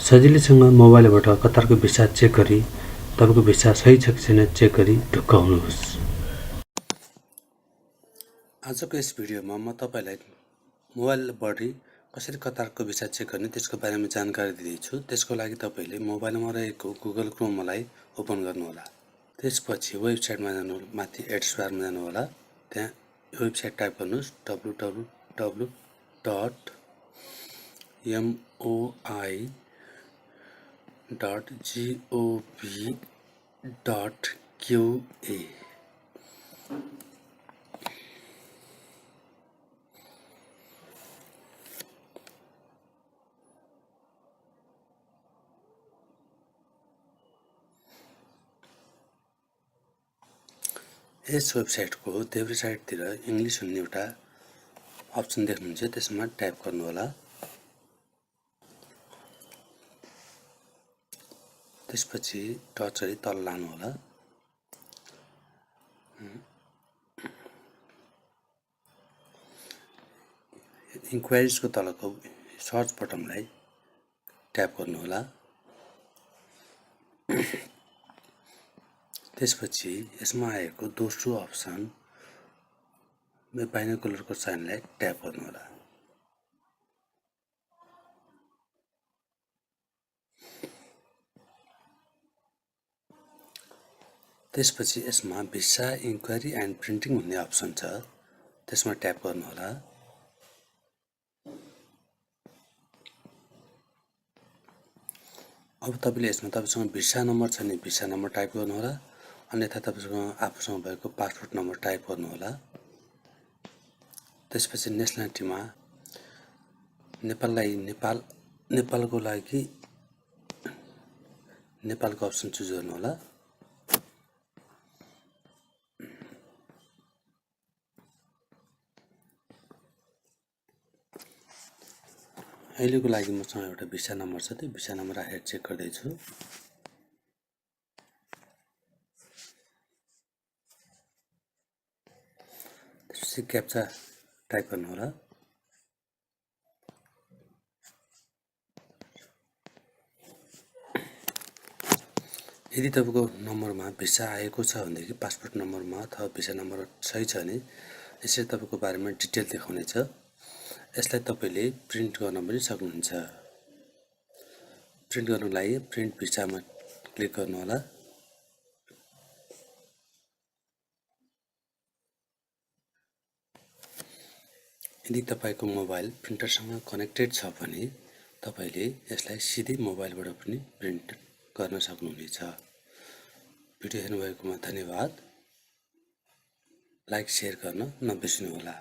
सजिलैसँग मोबाइलबाट कतारको भिसा चेक गरी तपाईको भिसा सही छ कि छैन चेक गरी ढुक्क हुनुहोस्। आजको यस भिडियोमा म तपाईलाई मोबाइलबाट कसरी कतारको भिसा चेक गर्ने त्यसको बारेमा जानकारी दिँदैछु। त्यसको लागि तपाईले मोबाइलमा रहेको गुगल क्रोमलाई ओपन गर्नुहोला। त्यसपछि वेबसाइटमा जानु, माथि एड्रेस बारमा जानु होला। त्यहाँ वेबसाइट टाइप गर्नुहोस् www.moi.gov.qa। यस वेबसाइटको देब्रे साइडतिर इङ्ग्लिस भन्ने एउटा अप्सन देख्नुहुन्छ, त्यसमा टाइप गर्नु होला। त्यसपछि टच गरी तल लानु होला। इन्क्वायरिजको तलको सर्च बटनलाई ट्याप गर्नु होला। त्यसपछि यसमा आएको दोस्रो अप्सन बाइनोकुलरको साइनलाई ट्याप गर्नु होला। त्यसपछि यसमा भिसा इन्क्वायरी एन्ड प्रिन्टिङ भन्ने अप्सन छ, त्यसमा ट्याप गर्नु होला। अब तपाईले यसमा तपाईसँग भिसा नम्बर छ भने भिसा नम्बर टाइप गर्नु होला, अन्यथा तपाईसँग आफूसँग भएको पासपोर्ट नम्बर टाइप गर्नु होला। त्यसपछि नेसनालिटीमा नेपालको लागि नेपालको अप्सन चुज गर्नु होला। अहिलेको लागि मसँग एउटा भिसा नम्बर छ, त्यो भिसा नम्बर राखेर चेक गर्दैछु। त्यसपछि क्याप्चा टाइप गर्नु होला। यदि तपाईको नम्बरमा भिसा आएको छ भनेदेखि पासपोर्ट नम्बरमा अथवा भिसा नम्बर सही छ भने यसरी तपाईको बारेमा डिटेल देखाउनेछ। यसलाई तपाईले प्रिन्ट गर्न पनि सक्नुहुन्छ। प्रिन्ट गर्नको लागि प्रिन्ट भिसामा क्लिक गर्नु होला। यदि तपाईको मोबाइल प्रिन्टरसँग कनेक्टेड छ भने तपाईले यसलाई सिधै मोबाइलबाट पनि प्रिन्ट गर्न सक्नुहुनेछ। भिडियो हेर्नुभएकोमा धन्यवाद। लाइक शेयर गर्न नबिर्सनु होला।